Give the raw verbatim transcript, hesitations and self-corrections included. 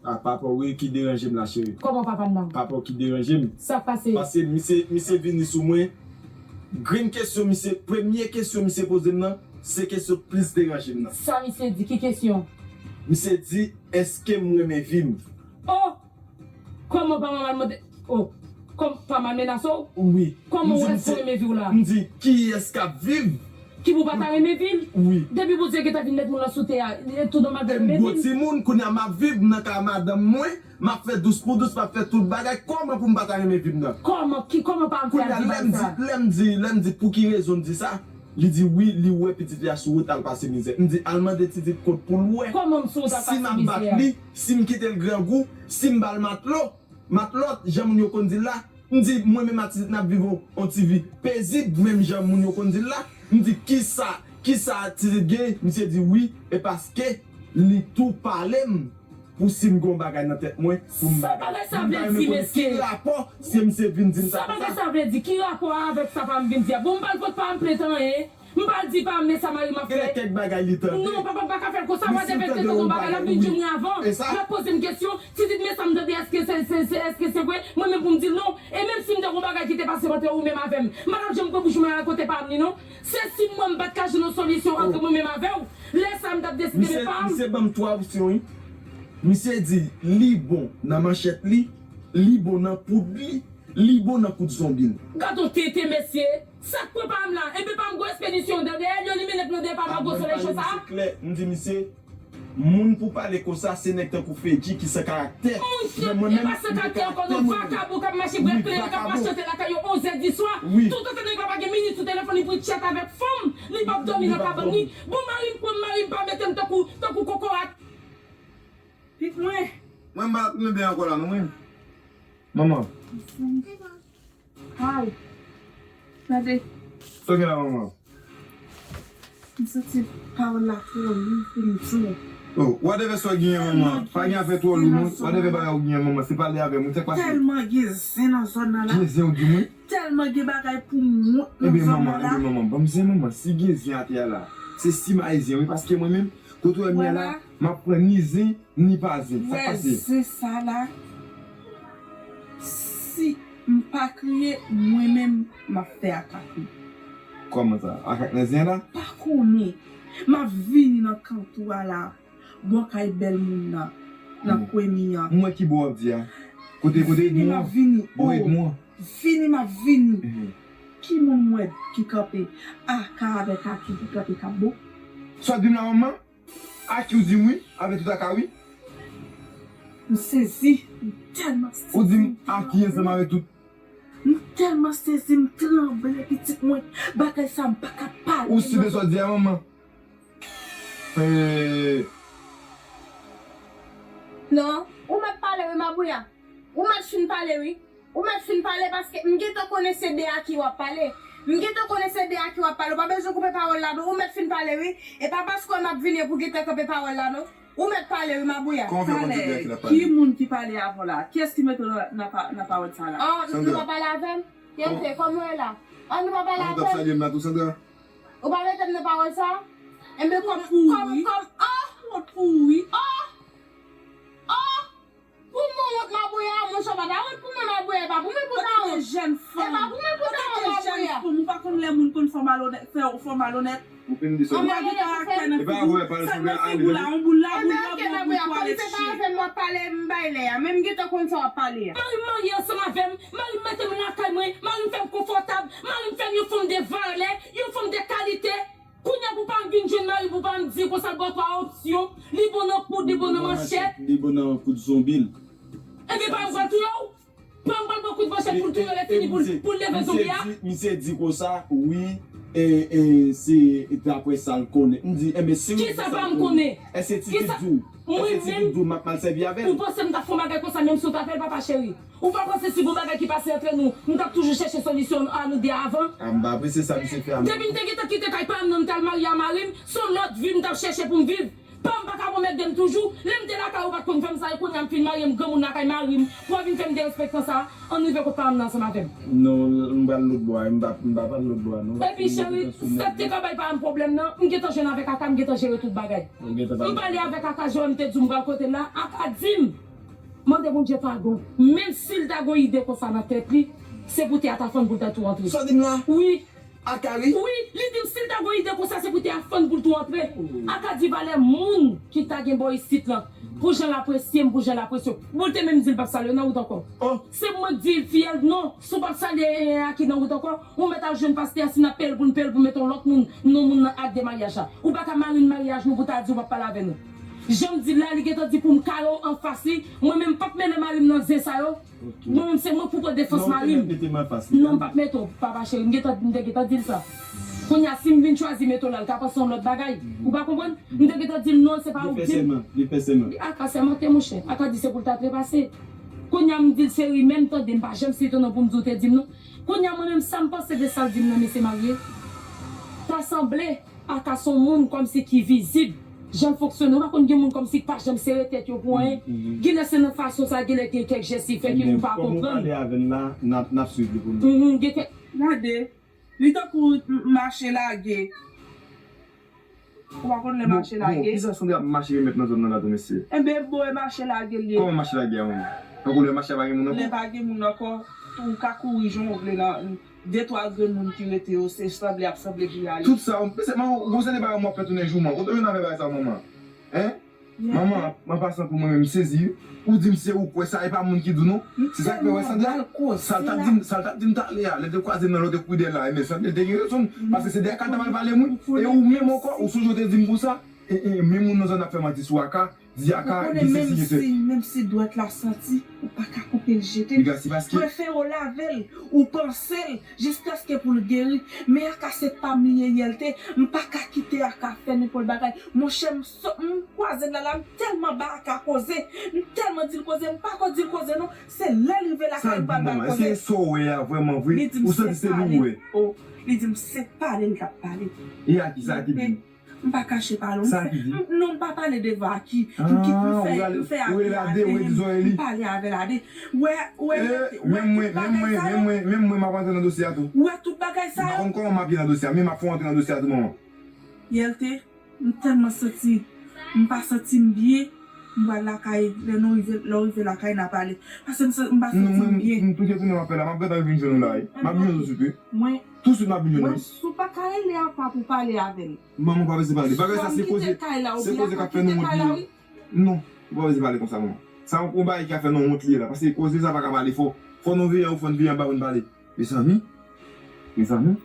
A papa w wi ki deranje m la, cheri. Kòman papa m nan? Papa w ki deranje m. Sa k pase? Paske misye, misye vini sou mwen. Grenn kesyon misye, premye kesyon misye poze m nan, se kesyon k plis deranje m nan. Sa misye di? Ki kesyon? Misye di, èske m renmen vi m? Oh! Kòman pa mal mande? Oh! Kòm pa mal menase w? Wi. Kòman w èske w renmen vi w la? M di, kiyès k ap viv? Ki pou pa ta renmen vi l? Wi. Depi Bondye gentan vin met moun nan sou tè a, li tou nòmal pou renmen vi l. M gon timoun, kounye a m ap viv, m nan kay madanm mwen, m ap fè dous pou dous, m ap fè tout bagay, kòman pou m pa ta renmen vi m nan? Kòman, ki, kòman pa fè a di bagay sa? Kounye a, lè m di, lè m di, lè m di, pou ki rezon m di sa? Li di wi, li wè pitit li a sou wout al pase mizè. M di, al mande Titit kont pou l wè. Kòman m sou wout al pase mizè a? Si m ap bat li, si m kite l grangou, si m ba l matlo, matlòt, jan moun yo konn di l la, m di, mwen menm ak Titit n ap viv on, on ti vi pezib, menm jan moun yo konn di l la. M di, kisa, kisa Titit gen? Misye di wi, e paske li tou pale m pou si m gen on bagay nan tèt mwen, pou m bagay. Sa bagay sa vle di, mesye? Ki rapò si misye vin di m sa konsa? Sa bagay sa vle di? Ki rapò a avèk sa pa m vin di a? Bon, m pa l pot pa m plent anyen. M pa di pa m men sa mari m ap fè. Gen kèk bagay li tande. Non, papa m pa ka fè l konsa, whatever, te gon bagay, l ap vin di mwen avan. L ap poze m kesyon, Titit, men sa m tande, èske se, se, se, èske se vre? Mwen menm pou m di l non. E menm si m te gon bagay ki te pase ant ou menm avè m, m pa t ap janm pran bouch mwen al kote pa m li non. Se si m wè m pa t ka jwenn yon solisyon ant mwen menm avè w, lè sa a m t ap deside men pa m. Misye ban m twa opsyon wi. Misye di li bon nan manchèt li, li bon nan poud li, li bon nan kout zonbi l. Gad on tenten mesye. Sa k pran pa m la? Enben pa m gwo espedisyon dan dèyè l yo, li mennen pran dèyè pa m nan gwo solèy cho sa a. M di misye, moun pou pale konsa se nèg tankou Fedji ki san karaktè. Moun ki e pa san karaktè ankò non, vakabon k ap mache bwè kleren, k ap machante lakay yo onz è di swa. Toutotan nèg la pa gen minit sou telefòn li pou l tchat avèk fanm, li p ap dòmi nan kabann li. Bon mari m pran m, mari m pa mete m tankou, tankou kokorat. Pitit mwen. Mwen m pa tande byen ankò la non mwen. Manman. Ay. Tande. Sa w gen la manman? M santi pawòl la twò lou pou m di w. Oh, whatever sa w genyen manman. Pa gen afè twò lou non. Whatever bagay ou genyen manman, se pale avè m wi, sa k pase? Tèlman gen zen nan zòn nan la. Gen zen ou di mwen? Tèlman gen bagay pou m wont nan zòn nan la. Ebyen manman, ebyen manman, ban m zen manman, si gen zen atè a la, se simaye zen wi, paske mwen menm, kote w wè m ye a la, m ap pran ni zen, ni pa zen. Sa k pase? Wè zen sa la, si m pa kriye, mwen menm, m ap fè akak wi. Kòman sa? Akak nan zen an la? Pa konnen. M ap vini nan kanto a la. Bò kay bèl moun nan, nan kwen mi an. M wè ki bò w ap di a. Kote, kote Edmond an? Bò Edmond an. Vini, m ap vini. Ki moun m wè ki kanpe? Aka avèk Aki ki kanpe k ap bo. Sa w di m la manman? Aki w di m wi, avèk tout Aka wi. M sezi, m tèlman sezi. Ou di m Aki ansanm avèk tout. M tèlman sezi, m tranble pitit mwen. Bagay sa m pa ka pale. Ou si de sa w di a manman? Eee. Non, ou mèt pale wi Mabouya. Ou mèt fin pale wi. Ou mèt fin pale paske m gentan konnen se de Aki w ap pale. M gentan konnen se de Aki w ap pale. Ou pa bezwen koupe pawòl la non. Ou mèt fin pale wi. E pa paske w wè m ap vini pou w gentan kanpe pawòl la non. Ou mèt pale wi Mabouya. Kòman w fè konn se de Aki l ap pale? Ki moun ki pale avan w la? Kiyès ki mete w nan, nan pa, nan pawòl sa la? An, nou pa pale avè m? Kiyès se? Kòman w ye la? An, nou pa pale avè m? Kòman w t ap salye m la tou Sandra? Ou pa mete m nan pawòl sa? Enben kòm, kòm, kòm, oh! Wont pou ou wi. Oh! Oh! Pou mwen wont Mabouya, monchè w pa ta wont pou mwen Mabouya, e pa pou mwen pou w ta wont. Jèn fanm. E pa pou mwen pou w ta wont Mabouya. Ou pa konn lè moun konn fè w malonèt, fè w fè w malonèt. Ou fin di sa. Ou pa gen karaktè nan figi w. Sa k nan figi w la, yon boul la, boul la, boul pou w ale tiche. Kòm se pa avè m w ap pale, m bay lè a. Men m gentan konn sa w ap pale a. Mari m marye ansanm avè m, mari m mete m lakay mwen, mari m fè m konfòtab, mari m fè m yon fanm de valè, yon fanm de kalite. Kounye a pou pa m vin jwenn mari m, pou pa m di konsa l ba w twa opsyon, li bon nan koud, li bon nan manchèt. Li bon nan kout zonbi l. Ebyen pa m pral touye w. Pa m pral ba w kout manchèt pou l touye w, lè fini pou l, pou l leve zonbi a. Misye di konsa, wi, e, e, se daprè sa l konnen. M di, enben si w di sa l konnen, èske Titit di w? Èske Titit di w m ap mal sèvi avè l? Ou panse m t ap fè yon bagay konsa menm si w t ap fè l, papa cheri? Ou pa panse si gon bagay ki pase antre nou, m t ap toujou chèche solisyon a nou de avan? A, m pa apresye sa misye fè a non. Depi m te gentan kite kay pa m nan, m t al marye a mari m, se yon lòt vi m t ap chèche pou m viv. Pa m pa ka pwomèt de m toujou. Lè m te lakay ou pa t konn fè m sa, e kounye a m fin marye, m granmoun lakay mari m, pou w ap vin fè m derespektan sa, ann rive kot pa m nan ansanm avè m. Non, m pral lòt bò a, m pa, m pa pral lòt bò a non. Epi cheri, sa k te ka bay pa m pwoblèm nan, m gentan jwenn avèk Aka, m gentan jere tout bagay. M pale avèk Aka, jan m te di w m pral kote l la, Aka di m Mande Bondye padon. Menm si l ta gon ide konsa nan tèt li, se pou tè a ta fann pou l ta tou antre. Sa w di m la? Wi. Akari? Wi, li di m si l ta gon ide konsa, se pou tè a fann pou l tou antre. Aka di valè moun ki ta gen bò isit lan. Pou jan l apresye m, pou jan l apresye w. Bon, l te menm di l p ap salye w nan wout ankò. Oh. Se mwen k di l fiyèl non, si w p ap salye Aki nan wout ankò, ou mèt al jwenn pastè a, si n ap peye l pou n peye l pou mete yon lòt moun, non moun nan ak de maryaj la. Ou pa ka mari n maryaj nou pou ta di w p ap pale avè nou. Jan m di l la, li gentan di pou m kare w anfas li, mwen menm m p ap mele mari m nan zen sa yo. Mwen menm se mwen pou pran defans mari m. Non, m p ap mete w, papa cheri, m gentan, m te gentan di l sa. Kounye a, si m vin chwazi mete w la, l ka panse yon lòt bagay. Ou pa konprann? M te gentan di l non, se pa ou k di m. Li fè sèman, li fè sèman. Aka sèmante, monchè. Aka di se pou l ta trepase. Kounye a, m di l se rimè m tande, m pa janm site w non pou m di w te di m non. Kounye a, mwen menm, sa m panse de sa l di m nan, mesye marye. Ta sanble. Aka se yon moun kòmsi ki vizib. Jan l fonksyone, ou pa konn gen moun kòmsi ki pa janm sere tèt yo pou anyen. Genlè se nan fason sa, genlè gen kèk jès li fè ki ou pa konprann. Ebyen, kòm ou pale avè n la, n ap, n ap swiv li pou nou. Mhm, gen kèk. Gade, li tankou m-, mache lage. Ou pa konn lè mache lage? Bon, bon, kisa sanble ap mache remèt nan zòn nan la tou, mesye? Enben, bon, e mache lage l ye. Kòman mache lage a, manman? Tankou lè mache a pa gen moun ankò? Lè pa gen moun ankò, ou ka kouri jan w vle nan, de twa grenn moun ki rete yo, se sanble ap sanble pou y ale. Tout sa, se, manman, ou gon seri de bagay mwen ap fè tounen jouman. Kote w jwenn avè bagay sa, manman? Hein? Manman, an pasan pou mwen menm, m sezi, wi. Ou di m se ou k wè sa, e pa moun ki di w non. Se sa k fè wè Sandra, sa l t ap di m, sa l t ap di m talè a, lè l te kwaze m nan lòt koridè la, ebyen Sandra te gen rezon l, paske se dèyè kay l t ap al pale m, wi. E ou menm ankò, ou sonje w te di m pou sa? E, e, menm moun nan zòn ap fè manti sou Aka, di Aka, di sesi, di sela. Menm si dwèt la santi, ou pa ka koupe l jete. Piga se paske. Prefere w lave l, ou panse l, jiskaske pou l geri. Men Aka se pa m li ye, Yelte. M pa ka kite Aka fè nenpòt bagay. Monchè, m so-, m kwaze l la, la, m tèlman ba Aka koze. M tèlman di l koze, m pa ko di l koze, non. Se lè l rive lakay, m pral ba l koze. Sa l di manman, èske sa w wè a vrèman vre? Ou santi se li w wè? Oh, li di m se pale l t ap pale. E a kisa ki di? M pa kache pale w. Sa ki di? M, non, m pa pale devan Aki. M kit, m fè, m fè Aki ade, m pale avè l ade. Wè, wè, wè tout bagay sa yo. Menm mwen, menm mwen, menm mwen, m ap antre nan dosye a tou. Wè tout bagay sa yo. M pa konn kòman m ap ye nan dosye a, men m ap fè w antre nan dosye a tou, manman. Yelte, m tèlman santi, m pa santi m byen. M pral lakay, lè nou rive, lè w rive lakay, n a pale. Paske m sa-, m pa santi m byen. Non, mwen, m, m toujou tounen m ap fè la, m ap gentan vin jwenn ou la, wi. M ap vin jwenn ou sou pi. Mwen, tousuit m ap vin jwenn ou. Mwen, si w pa ka rele Aka pou pale avè l. Manman, w pa bezwen pale. Bagay sa se koze, se koze k ap fè nou wont li ye. Non, ou pa bezwen pale konsa, manman. Sa yon bagay ki ap fè nou wont li ye la, paske koze sa pa ka pale fò. Fò nou veye anwo, fò n veye anba pou n pale. Mezanmi, mezanmi.